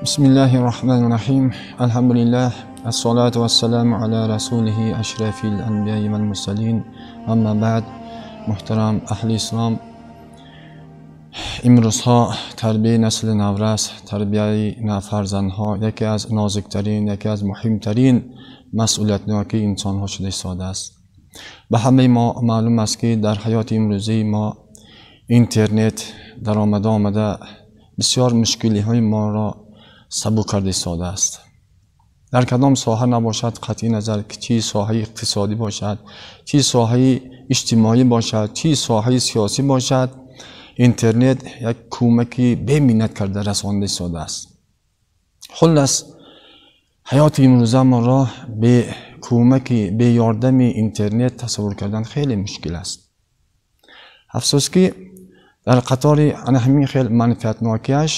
Бисмиллаҳир Раҳмонир Раҳим. Алҳамдулиллаҳ, ассалату вассаламу ала расулиҳи ашрафил анбияи вал мурсалин. Амма баъд. Муҳтарам аҳли ислом, имрӯзҳо тарбияи насли наврас, тарбияи фарзандҳо яке аз нозиктарин, яке аз муҳимтарин масъулиятнокии инсонҳо шуда истодааст. Ба ҳамаи мо маълум аст, ки дар ҳаёти имрӯзии мо интернет даромада омада бисёр мушкилиҳои моро сабук карда истодааст. Дар кадом соҳа набошад, қатъи назар ки чӣ соҳаи иқтисодӣ бошад, чӣ соҳаи иҷтимоӣ бошад, чӣ соҳаи сиёсӣ бошад, интернет як кӯмаки беминнат карда расонда истодааст. Хуллас, ҳаёти имрӯзамонро бе кӯмаки, бе ёрдами интернет тасаввур кардан хеле мушкил аст. Афсӯс, ки дар қатори ана ҳамин хел манфиатнокиаш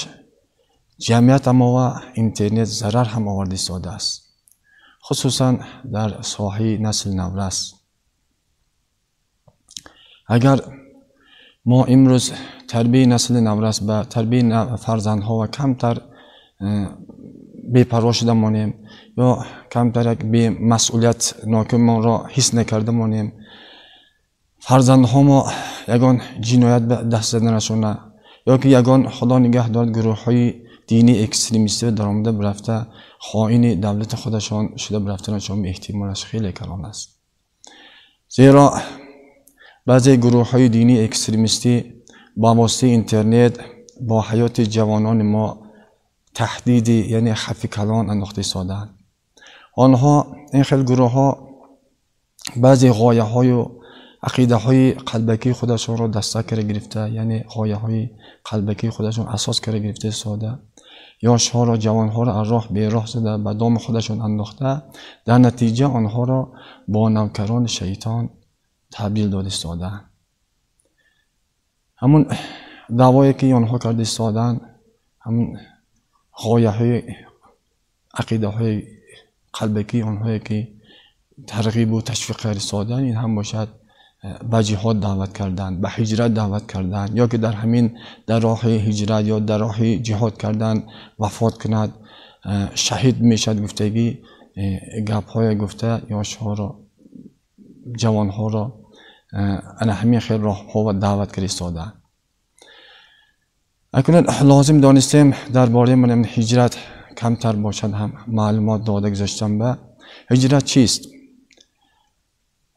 ҷамъият ва интернет зарар ҳам оварда истодааст, хусусан дар соҳаи насли наврас. Агар мо имрӯз тарбияи насли наврас ба тарбияи фарзандҳо ва камтар бепарво шуда монем ё камтар як бемасъулиятнокимонро ҳис накарда монем, фарзандҳо мо ягон ҷиноят ба даст заданашона ё ки ягон, худо нигаҳ дорад, гурӯҳҳои динии экстремистӣ даромада бирафта хоини давлати худашон шуда бирафтанашон эҳтимолаш хеле калон аст. Зеро баъзе гурӯҳҳои динии экстремистӣ ба воситаи интернет бо ҳаёти ҷавонони мо таҳдиди, яъне хавфи калон андохта истодаанд. Онҳо, ин хел гурӯҳҳо, баъзе ғояҳою ақидаҳои қалбакии худашонро даста карда гирифта, яъне ғояҳои қалбакии худашон асос карда гирифта истода, ёшҳоро, ҷавонҳоро аз роҳ бероҳ зада, ба доми худашон андохта, дар натиҷа онҳоро бо навкарони шайтон табдил дода истодаанд. Ҳамун даъвое ки онҳо карда истодаанд, ҳамун ғояҳои ақидаҳои қалбакии онҳое ки тарғибу ташвиқ карда истодаанд, ин ҳам бошад ба ҷиҳод даъват кардан, ба ҳиҷрат даъват кардан, ё ки дар ҳамин дар роҳи ҳиҷрат ё дар роҳи ҷиҳод кардан вафот кунад, шаҳид мешавад гуфтагӣ гапҳое гуфта ёшҳоро, ҷавонҳоро ана ҳамин хел роҳҳо даъват карда истодаанд. Акнун лозим донистем дар бораи ҳиҷрат камтар бошад ҳам маълумот дода гузаштам. Ба ҳиҷрат чист?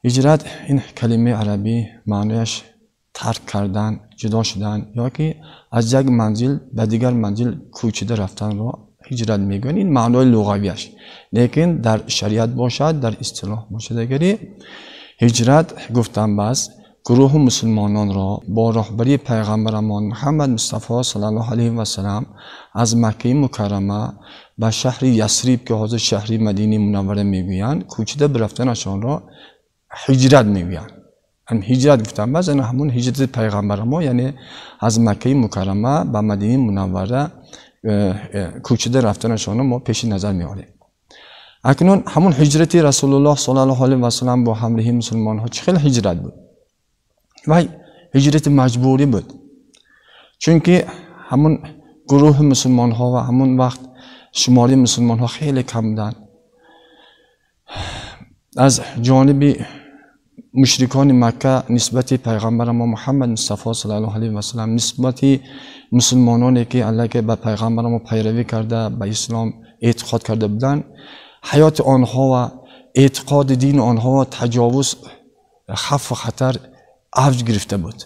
Ҳиҷрат ин калимаи арабӣ, маънояш тарк кардан, ҷудо шудан ё ки аз як манзил ба дигар манзил кӯчида рафтанро ҳиҷрат мегӯянд. Ин маънои луғавиаш, лекин дар шариат бошад, дар истилоҳ бошад, агари ҳиҷрат гуфтан бас гурӯҳи мусулмононро бо роҳбарии пайғамбарамон Муҳаммад Мустафо саллаллоҳу алайҳи васалам аз Маккаи Мукаррама ба шаҳри Ясриб, ки ҳозир шаҳри Мадинаи Мунаввара мегӯянд, кӯчида бирафтанашонро ҳиҷрат мегӯянд. Ҳам ҳиҷрат гуфтан бас ана ҳамун ҳиҷрати пайғамбарамо, яъне аз Маккаи Мукаррама ба Мадинаи Мунаввара кӯчида рафтанашонро мо пеши назар меорем. Акнун ҳамун ҳиҷрати Расулуллоҳ саллаллоҳу алайҳи васалам бо ҳамроҳии мусулмонҳо чӣ хел ҳиҷрат буд? Вай ҳиҷрати маҷбурӣ буд, чунки ҳамун гурӯҳи мусулмонҳо ва ҳамун вақт шумори мусулмонҳо хеле кам буданд. Аз ҷониби мушрикони Макка нисбати пайғамбарамо Муҳаммад Мустафо саллаллоҳу алайҳи васалам, нисбати мусулмононе ки аллакай ба пайғамбарамо пайравӣ карда, ба ислом эътиқод карда буданд, ҳаёти онҳо ва эътиқоди дини онҳо таҷовуз, хавфу хатар авҷ гирифта буд.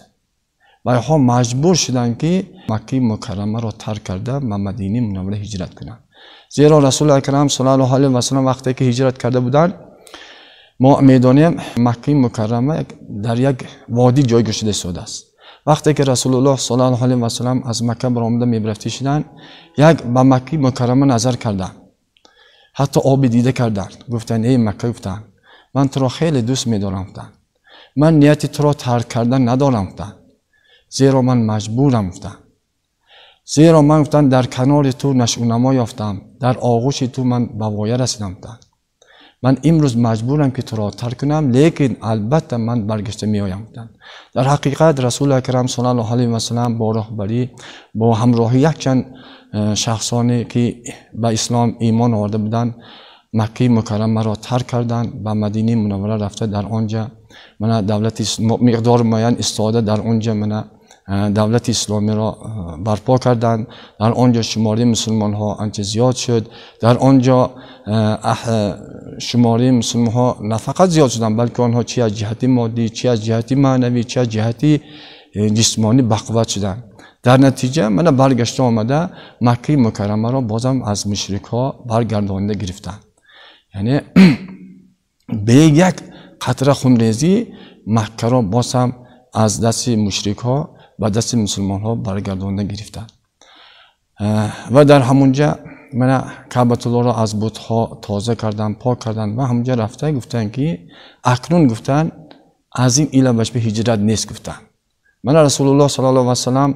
Вайҳо маҷбур шуданд, ки Маккаи Мукаррамаро тарк карда ба Мадинаи Мунаввара ҳиҷрат кунанд. Зеро Расули Акрам саллаллоҳу алайҳи васалам вақте ки ҳиҷрат карда буданд, мо медонем, Маккаи Мукаррама дар як водӣ ҷойгир шуда истодааст. Вақте ки Расулуллоҳ саллаллоҳу алайҳи васалам аз Макка баромада мебирафтӣ шуданд, як ба Маккаи Мукаррама назар карданд, ҳатто оби дида карданд, гуфтанд: «Эй Макка, — гуфтанд, — ман туро хеле дӯст медорам, — гуфтанд, — ман нияти туро тарк кардан надорам, — гуфтанд, — зеро ман маҷбурам, — гуфтанд, — зеро ман, — гуфтанд, — дар канори ту нашъунамо ёфтам, дар оғӯши ту ман ба воя расидам», — гуфтанд. Ман имрӯз маҷбурам ки туро тарк кунам, лекин албатта ман баргашта меоям. Дар ҳақиқат Расули Акрам саллаллоҳу алайҳи васаллам бо роҳбарӣ, бо ҳамроҳи якчанд шахсоне ки ба ислом имон оварда буданд, Маккаи Мукаррамаро тарк карданд, ба Мадинаи Мунаввара рафта, дар онҷа мана давлати миқдори муайян истода, дар онҷа мана давлати исломиро барпо карданд. Дар онҷо шумораи мусулмонҳо анча зиёд шуд. Дар онҷо шумораи мусулмонҳо на фақат зиёд шуданд, балки онҳо чи аз ҷиҳати моддӣ, чи аз ҷиҳати маънавӣ, чи аз ҷиҳати ҷисмонӣ бақувват шуданд. Дар натиҷа мана баргашта омада Маккаи Мукаррамаро бозам аз мушрикҳо баргардонида гирифтанд. Яъне бе як қатра хунрезӣ Маккаро боз ҳам аз дасти мушрикҳо ба дасти мусулмонҳо баргардонида гирифтанд. Ва дар ҳамунҷа мана Каъбатуллоҳро аз бутҳо тоза карданд, пок карданд ва ҳамунҷа рафта гуфтанд ки акнун гуфтанд аз ин иловаш ба ҳиҷрат нест гуфтанд. Мана Расулуллоҳ саллаллоҳу алайҳи васаллам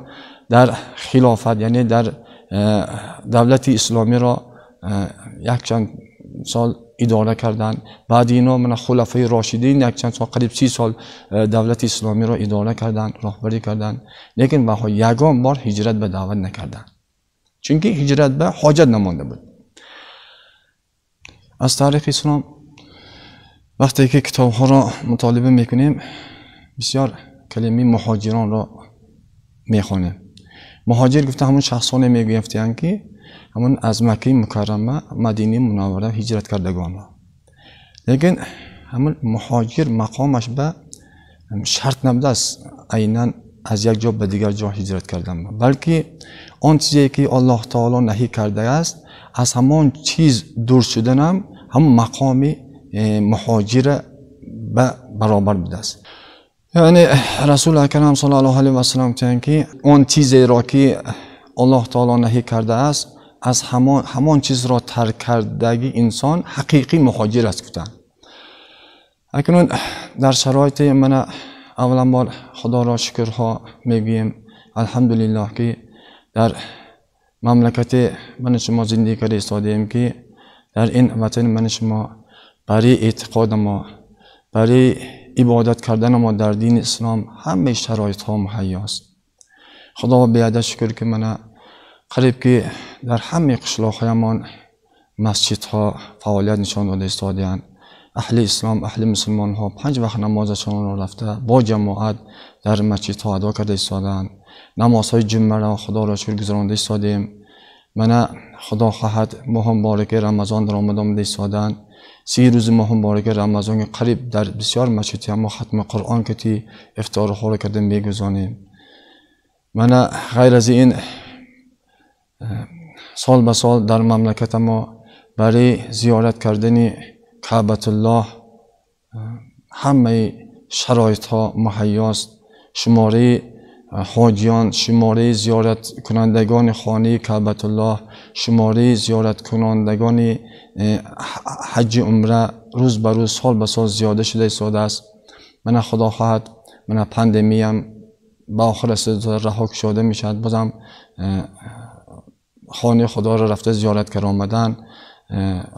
дар хилофат, яъне дар давлати исломиро якчанд сол идора карданд. Баъди ино мана хулафаи рошидин якчанд сол, қариб 30 сол давлати исломиро идора карданд, роҳбарӣ карданд, лекин ваҳо ягон бор ҳиҷрат ба даъват накарданд, чунки ҳиҷрат ба ҳоҷат намонда буд. Аз таърихи ислом вақте ки китобҳоро мутолиба мекунем, бисёр калимаи муҳоҷиронро мехонем. Муҳоҷир гуфта ҳамон шахсоне мегӯяфтиянд ки ҳамон аз Маккаи Мукаррама Мадинаи Мунаввара ҳиҷрат кардагонро. Лекин ҳамон муҳоҷир мақомаш ба шарт набудааст айнан аз як ҷо ба дигар ҷо ҳиҷрат кардан, балки он чизе ки Аллоҳ таоло наҳӣ кардааст, аз ҳамон чиз дур шуданам ҳамон мақоми муҳоҷира ба баробар будааст. Яъне Расули Акрам саллаллоҳу алайҳи васаллам гуфтанд ки он чизеро ки Аллоҳ таоло наҳӣ кардааст, аз ҳамон чизро тарк кардаги инсон ҳақиқӣ муҳоҷир аст гуфтанд. Акнун дар шароити мана авваланбор Худоро шукрҳо мегӯем, алҳамдулиллоҳ, ки дар мамлакати мана шумо зиндагӣ карда истодаем, ки дар ин ватани мана шумо барои эътиқоди мо, барои ибодат кардани мо дар дини ислом ҳамаи шароитҳо муҳайёст. Худо беадад шукр ки мана қариб ки дар ҳамаи қишлоқҳоямон масҷидҳо фаъолият нишон дода истодаанд. Аҳли ислом, аҳли мусулмонҳо 5 вақт намозашонро рафта бо ҷамоат дар масҷидҳо адо карда истодаанд. Намозҳои ҷумъаро Худоро шукр гузаронда истодаем. Мана Худо хоҳад моҳи мубораки Рамазон дар омад омада истодаанд. 30 рӯзи моҳи мубораки Рамазон қариб дар бисёр масҷидҳо мо хатми Қуръон кати ифторҳоро карда мегузонем. Мана ғайр аз ин сол ба сол дар мамлакати мо барои зиёрат кардани Каъбатуллоҳ ҳамаи шароитҳо муҳайёст. Шумораи ҳоҷиён, шумораи зиёраткунандагони хонаи Каъбатуллоҳ, шумораи зиёраткунандагони ҳаҷи умра рӯз ба рӯз, сол ба сол зиёда шуда истодааст. Мана Худо хоҳад мана пандемиям ба охир расида раҳо кушода мешавад, бозам хонаи Худоро рафта зиёрат карда омадан,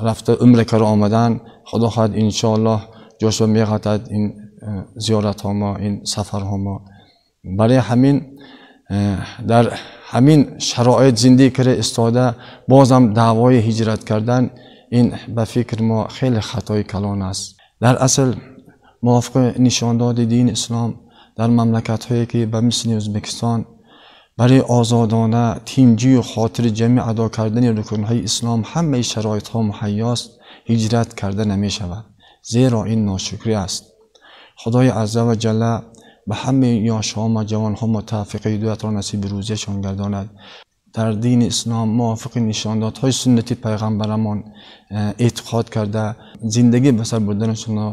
рафта умра карда омадан, Худо хоҳад иншоаллоҳ ҷошо меғатад ин зиёратҳо мо, ин сафарҳо мо. Барои ҳамин дар ҳамин шароит зиндагӣ карда истода бозам даъвои ҳиҷрат кардан ин ба фикр мо хеле хатои калон аст. Дар асл мувофиқи нишондоди дини ислом дар мамлакатҳое ки ба мисли Ӯзбекистон барои озодона тинҷию хотири ҷамъ адо кардани рукнҳои ислом ҳамаи шароитҳо муҳайёст, ҳиҷрат карда намешавад, зеро ин ношукрӣ аст. Худои азза ва ҷалла ба ҳамаи ёшҳо ва ҷавонҳо мо тавфиқи ҳидоятро насиби рӯзияшон гардонад. Дар дини ислом мувофиқи нишондодҳои суннати пайғамбарамон эътиқод карда зиндагӣ ба сар бурданашонро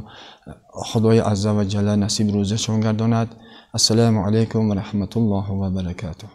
Худои азза ва ҷалла насиби рӯзияшон гардонад. Ассалому алайкум ва раҳматуллоҳи ва баракатуҳ.